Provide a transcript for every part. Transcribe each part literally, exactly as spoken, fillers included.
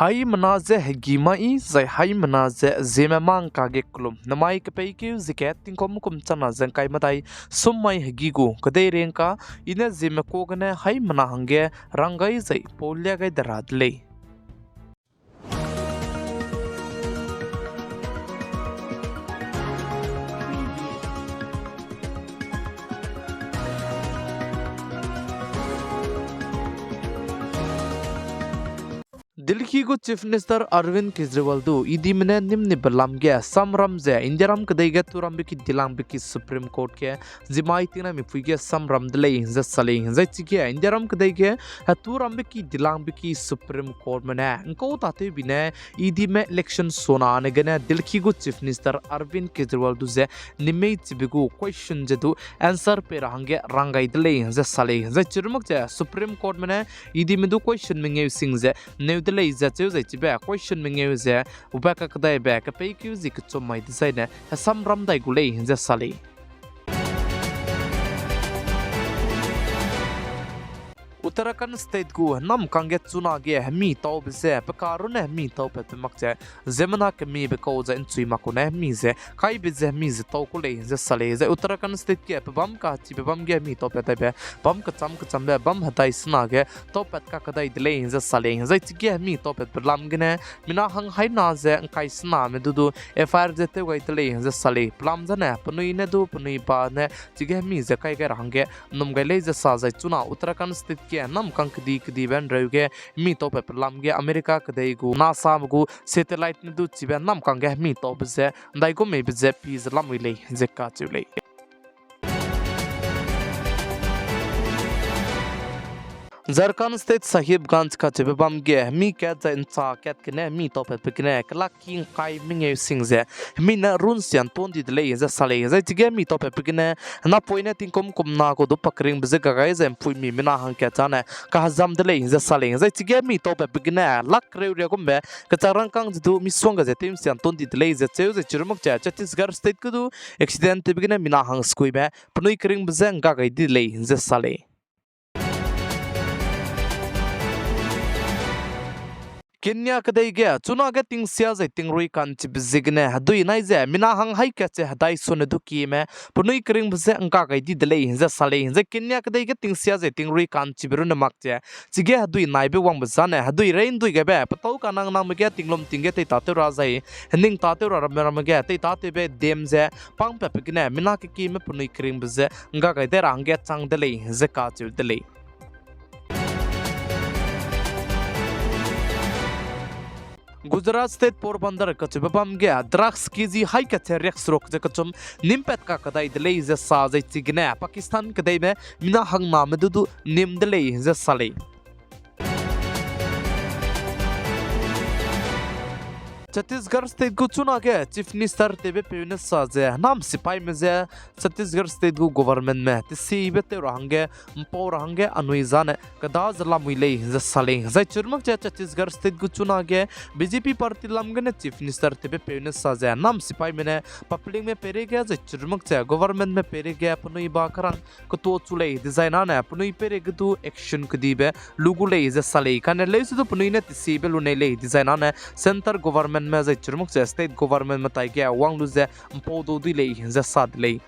Haimena ze hegî mai zai haimena ze ziemme mâ ngka ge kelum. Namai kepeikeu ze ke tingkum kum changna ze ngkai medai sum mai hegî gu kedeirei ngka, I ne ziemme ka gene haimena hangge rang gai zai pau lia gai de ra de lei. Delhi gu Chief Minister Arvind Kejriwal du EDme ne nîm nibe lam ge samram ze Indiaram kedei ge turambe ki dilangbe ki Supreme Court ge zimai tingna mipui ge samram de lei ze sa lei. Zai chige Indiaram kedei ge heturambe ki dilangbe ki Supreme Courtme ne ngkau tatewbi ne EDme election sona ne gene Delhi gu Chief Minister Arvind Kejriwal du ze nîm mei chibe gu question ze du answer pei ra hangge rang gai de lei ze sa lei. Zai chirumak ze Supreme Courtme ne EDme du question mengeu sing ze neu de lei ze cheu zai chibe question mengeu ze ube kakedaibe kepeikeu zi kechum mai dezaine hesamram dai gu lei ze sa lei. Uttarakhand State gu namkang ge chuna ge hemi taube ze pe karune hemi taupatbe mak ze ziemmena kemibe kau zai nchui mak kune hemi ze kaibe ze hemi ze tau ku lei ze sa lei. Zai Uttarakhand State ge pebâm kachibe bam ge hemi taupat daibe bam kecham kechambe bam hedai sena ge taupat kakedai de lei ze sa lei. Zai chige hemi taupatbe lam gene mina hang haina ze ngkai sename du du FIR ze tew gai de lei ze sa lei. Pelam zane penui ne du penui ba ne chige hemi ze kai gai ra hangge nnum gai lei ze sa zai chuna Uttarakhand State ge namkang kedi kedibe nreu ge hemi taupatbe lam ge America kedei gu NASA gu satellite ne du chibe namkang ge hemi taube ze ndaigum meibe ze pi ze lamui lei ze kacheu lei. Jharkhand State Sahibganj kacheube bam ge hemi kat zai ncha kat gene hemi taupatbe gene kelak ki ngkai mengeu sing ze hemi ne runsian ton di de lei ze sa lei. Zai chige hemi taupatbe gene napoine tingkum kumna gu du pakeringbe ze gagai zai mpuimi mina hangkat zane kahezam de lei ze sa lei. Zai chige hemi taupatbe gene lak kereu ria gumbe kechak rangkâng ze du misongga ze tew nsian ton di de lei ze cheu zai chirumak ze Chhattisgarh State ge du accident tewbe gene mina hang sekuime penui keringbe ze ngga gai di de lei ze sa lei. Kenya kedei ge chuna ge tingsia zai tingrui ka'nchibe ziegene hedui nai ze mina hang haî kat ze hedai sone du kieme penui keringbe je ngga gai di de lei ze sa lei. Zai Kenya kedei ge tingsia zai tingrui ka'nchibe runne mak ze chige hedui naibe wangbe zane hedui rei ndui gaibe petâu kanang nangme ge tinglum ting ge teitatew ra zai hening tatew ra ramme ramme ge teitatewbe dam ze pangpatbe gene mina kekieme penui keringbe je ngga gai de ra hangge chang de lei ze kacheu de lei. Gujarat State Porbandar kacheube bam ge drugs kg haî kat ze riakseruk ze kechum nîmpat kakedai de lei ze sa zai chigene Pakistan kedeime mina hangname du du nîm de lei ze sa lei. Chhattisgarh State gu chunage Chief Minister tewbe peu ne sa ze henam sipaîme je Chhattisgarh State gu governmentme tesibe tew ra hangge mpau ra hangge anui zane keda ze lamui lei ze sa lei. Zai chirmak ze Chhattisgarh State gu chunage BJP party lam gene Chief Minister tewbe peu ne sa ze henam sipaîme ne publicme peireige zai chirmak ze governmentme peireige penui ba kerang ketuâ chu lei dezai nane penui peireige du action kedibe lu gu lei ze sa lei. Kane leuse du penui ne tesibe lu nei lei dezai nane centre governmentme zai chirmak ze state governmentme taige wang lu ze mpau dau dui lei ze sa de lei.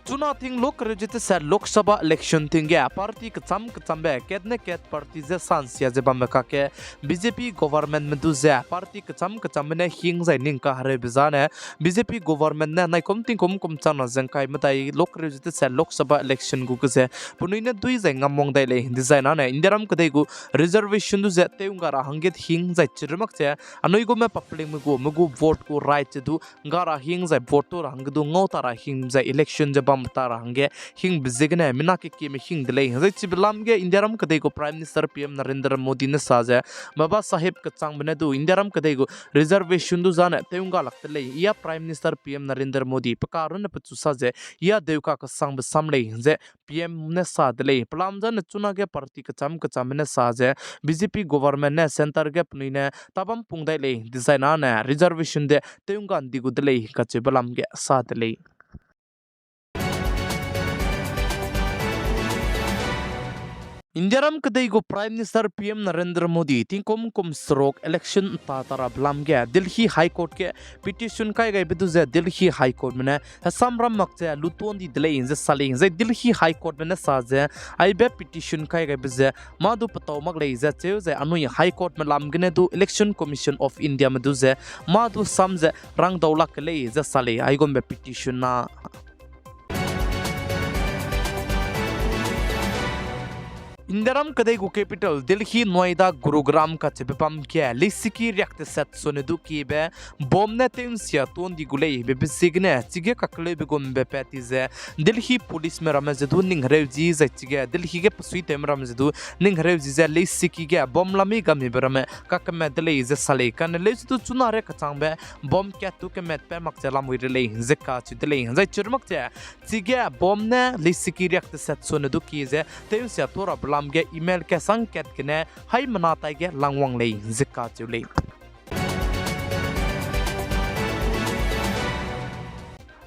Chuna ting lok kereu ze tese Lok Sabha election ting ge party kecham kechambe kat ne kat party je sansia ze bambe kakge BJP governmentme du ze party kecham kechambe ne hing zai ning kahereube zane BJP government ne naikum tingkum kum changna ze ngkai medai lok kereu ze tese Lok Sabha election gu ge ze penui ne dui zai ngamwang dai lei dezai nane Indiaram kedei gu reservation du ze tew ngga ra hangge hing zai chirmak ze anui gume publicme gu me gu vote gu right ze du ngga ra hing zai vote tu ra hangge du ngau ta ra hing zai election ze bam ta ra hangge hingbe ziegene mina kekieme hing de lei. Zai chibe lam ge Indiaram kedei gu Prime Minister PM Narendra Modi ne sa ze Baba Saheb kechangbe ne du Indiaram kedei gu reservation du zane tew ngga lak de lei. Ia Prime Minister PM Narendra Modi pe karunne pechu sa ze ia deu kakesangbe sam lei ze PM ne sa de lei. Pelam zane chunage party kecham kechambe ne sa ze BJP government ne centre ge penui ne tabam pung dai lei dezai nane reservation de tew ngga ndi gu de lei kacheube lam ge sa de lei. Indiaram kedei gu Prime Minister P M Narendra Modi tingkum kum seruk election ’nta ta rabe lam ge Delhi High Court ge petition kai gaibe du ze Delhi High Courtme ne hesam ram mak ze luton di de lei ze sa lei. Zai Delhi High Courtme ne sa ze aibe petition kai gaibe ze mâ du petau mak lei ze cheu zai anui High Courtme lam gene du Election Commission of Indiame du ze mâ du sam ze rangdau lak ke lei ze sa lei aigumbe petition na. Indiaram kedei gu capital Delhi, Noida, Gurugram kacheube bam ge leisiki riak teset sone du kiebe bomb ne tew'nsia tuâ ’ndi gu lei bebe ziegene chige kakeleube gumbe pat ti ze Delhi policeme ramme ze du ning hereu zi zai chige Delhi ge pesuitewme ramme ze du ning hereu zi ze leisiki ge bomb lammi gamibe ramme kakemat de lei ze sa lei. Kane leu ze du chuna ria kachangbe bomb kat tu kemat pa mak ze lamui re lei ze kacheu de lei. Zai chirmak ze chige bomb ne leisiki riak teset sone du kie ze tew'nsia tuâ rabe lam ge email kasang kat gene haimena taige langwang lei ze kacheu lei.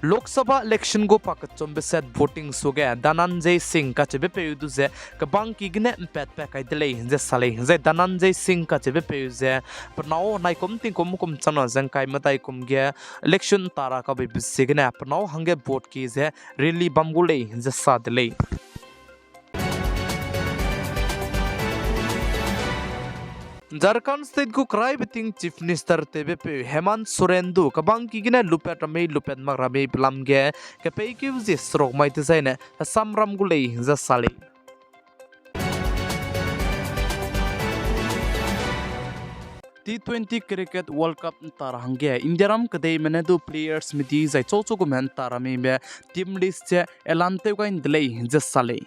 Lok Sabha election gu pakechumbe set voting suage Dhananjay Singh kacheube peu du ze kebangki gene ’mpatpat kai de lei ze sa lei. Zai Dhananjay Singh kacheube peu ze penâu naikum tingkum kum changna ze ’ngkai medai kum ge election ’nta ra kabuibe ziegene penâu hangge vote kie ze rally bam gu lei ze sa de lei. Jharkhand State gu keraibe ting Chief Minister tewbe peu Hemant Soren du kebangki gene lupat ra mei lupat mak ra mei pe lam ge kepeikeu zie seruk mai dezaine hesam ram gu lei ze sa lei. T twenty Cricket World Cup ’nta ra hangge Indiaram kedeime ne du playersme di zai chauchu gume ’nta ra meibe team list ze elan tew gai ’nde lei ze sa lei.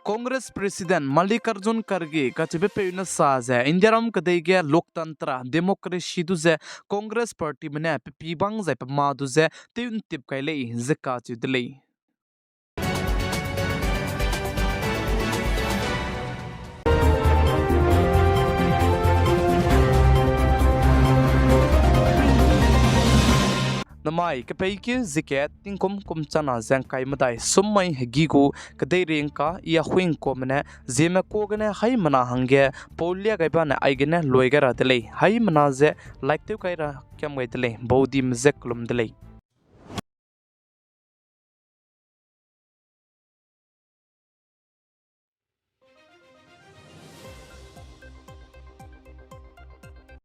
Congress President Mallikarjun Kharge kacheube peu ne sa ze Indiaram kedei ge loktantra, democracy du ze Congress Partyme ne pe pî bang zai pe mâ du ze tew ’ntip kai lei ze kacheu de lei. Namai kepeikeu zie kat tingkum kum changna ze ’ngkai medai sum mai hegî gu kedeirei ’ngka I Ahuibe Kuame ne Zeme kuâ gene haimena hangge pau lia gai bane aigene lui gai ra de lei. Haimena ze like tew kai ra kiam gai de lei, baudime ze kelum de lei.